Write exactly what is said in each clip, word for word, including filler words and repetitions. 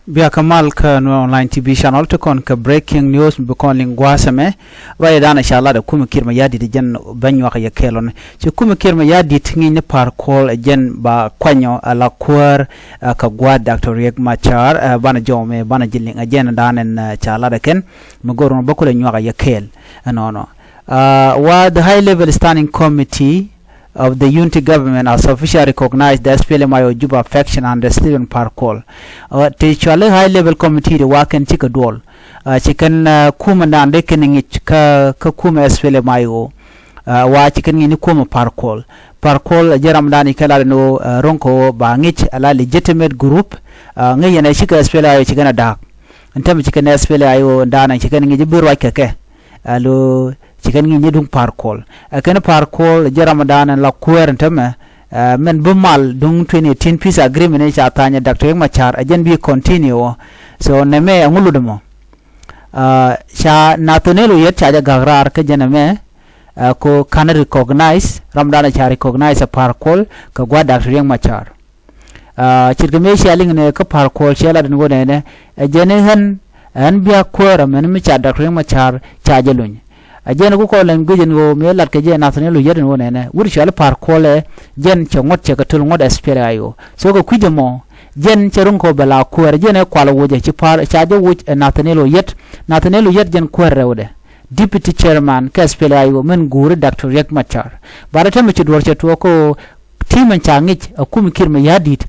Bia kä mal kä Nuer Online T V channel ti kɔn kɛ breaking news mi bi kɔn liŋ gua̱a̱th ɛmɛ. Ruacdan ca lat ɛ kumɛ Kiir Mayardit jɛn bä nyuak yɛ kɛɛl ɔni. Ci kumɛ Kiir Mayardit ŋi̱i̱c ni Par Kuol ɛ jɛn ba kuanyɔ ɛ la kuäär ɛ kɛ gua̱a̱th Doctor Riek Machar ɛ banɛ jɔw mɛ banɛ ji̱ liŋ ɛ jɛn dan ɛn ɛ ca lat ɛ kɛn. Mi go̱r ŋɔ bä kulɛ nyuak yɛ kɛɛl ɛnɔnɔ. Ɛ wa the high level standing committee of the unity government has officially recognized the S P L M I O Juba faction under Stephen Par Kuol. Ɛ ti cuali high level committee di wa kɛn cikɛ duɔl. Ɛ ci kɛn ɛ kumɛ dan dee kɛn ŋi̱c kä kä kumɛ S P L M I O. Ɛ wa ci kɛn ŋi̱c ni kumɛ Par Kuol. Par Kuol ɛ jɛ ram dan i̱ kɛ lat ni ɣöö ɛ ro̱ŋ kɛ ɣöö ba ŋi̱c ɛ la legitimate group. Ɛ ŋi̱c yɛn ɛ cikɛ S P L M I O ci kɛn ɛ da̱a̱k. Ɛn tämɛ ci kɛn S P L M I O dan ɛ ci kɛn ŋi̱c i̱ bi ruac kɛ kɛ. Alo ci kɛn ŋi̱c ni duŋ Par Kuol. Ɛ kɛn Par Kuol jɛ ram dan ɛn la kuäär ɛn tämɛ. Ɛ mɛn bi mal duŋ twenty eighteen peace agreement ni ca tha̱a̱nyɛ Doctor Riek Machar ɛ jɛn bi continue. So nɛmɛ ɛ ŋu lut ɛmɔ. Ɛ ca Nathaniel Oyet ca jɛ gak raar kä jɛn ɛmɛ. Ɛ ko ka̱n recognize ram dan ɛ ca recognize ɛ Par Kuol kɛ gua̱a̱th Doctor Riek Machar. Ɛ ce̱tkɛ mëë cia liŋ nɛ kä Par Kuol ciɛ lat ɛn ɣöö nɛnɛ ɛ jɛn i̱ ɣän ɣän bia kuäär ɛmɛn mi ca Doctor Riek Machar ca jɛ luny. Ɛ jɛn ku kɔn lɛn guic ɛn ɣöö mëë lat kɛ jɛ Nathaniel Oyet ɛn ɣöö nɛnɛ wut cuali Par Kuol ɛ jɛn cɛ ŋuɔ̱t cɛ kɛ töl ŋuɔ̱t S P L M I O. So kɛ kui̱c ɛmɔ jɛn cɛ ruŋ kɔ bɛ la kuäär ɛ jɛn ɛ kual ɛ wucɛ ci Par ca jɛ wuc ɛ Nathaniel Oyet. Nathaniel Oyet jɛn kuäär rɛwdɛ. Deputy chairman kä S P L M I O mɛn guuri Doctor Riek Machar. Barɛ tämɛ ci duɔ̱r cɛ tuɔɔk kä team ɛn ca ŋic ɛ kumɛ Kiir Mayardit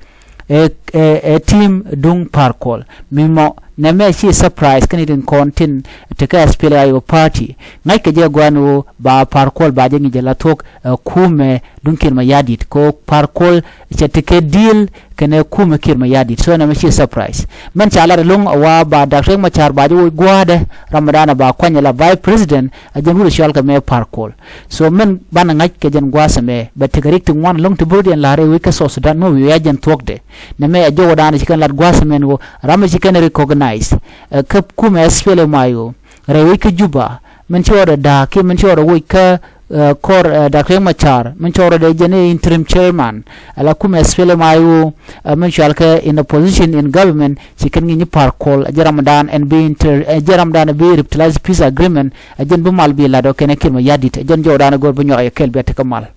ɛ ɛ ɛ team duŋ Par Kuol. Mi mɔ nɛmɛ ci surprise kɛn itin kɔn tin tekä S P L M I O party. Ŋa̱ckɛ jɛ gua̱n ɣöö ba Par Kuol ba jɛ ŋi̱c ɛ la thuɔ̱k ɛ kumɛ duŋ Kiir Mayardit kɛ ɣöö Par Kuol cɛ tekɛ deal kɛnɛ kumɛ Kiir Mayardit. So nɛmɛ ci surprise. Mɛn ca lat ɛlɔ̱ŋ ɛ wa ba Doctor Riek Machar ba jɛ woc gua̱a̱dɛ ram mi danɛ ba kuany ɛ la vice president ɛ jɛn wut ɛ cɔal kɛ mɛ Par Kuol. So mɛn banɛ ŋa̱c kɛ jɛn gua̱a̱th ɛmɛ bɛ tekɛ rik ti ŋuan ɛlɔ̱ŋ ti bi rɔ̱diɛn la̱r ɛ wec kä South Sudan mɛ wi̱i̱ wi̱i̱ a jɛn thuɔ̱kdɛ. Nɛmɛ ɛ jɔwdan ɛ ci kɛn lat gua̱a̱th ɛmɛn ɣöö ram ɛ ci kɛn recognize ɛ kä kumɛ S P L M I O rɛy wec kä Juba. Mɛn ci ɣɔrɛ da̱a̱k kiɛ mɛn ci ɣɔrɛ woc kä ɛ kɔr ɛ Doctor Riek Machar mɛn cɔrɔ dee jɛn i̱ interim chairman. Ala kumɛ S P L M I O ɛ mɛn cual kɛ in opposition in government ci kɛn ŋi̱ny i̱ Par Kuol ɛ jɛ ramdan ɛn bi inter ɛ jɛ ramdan ɛ bi revitalize peace agreement ɛ jɛn bi mal bi lat ɔ kɛn ɛ Kiir Mayardit ɛ jɛn jɔwdan ɛ go̱r bi nyuak ɛ kɛl bi a tekä mal.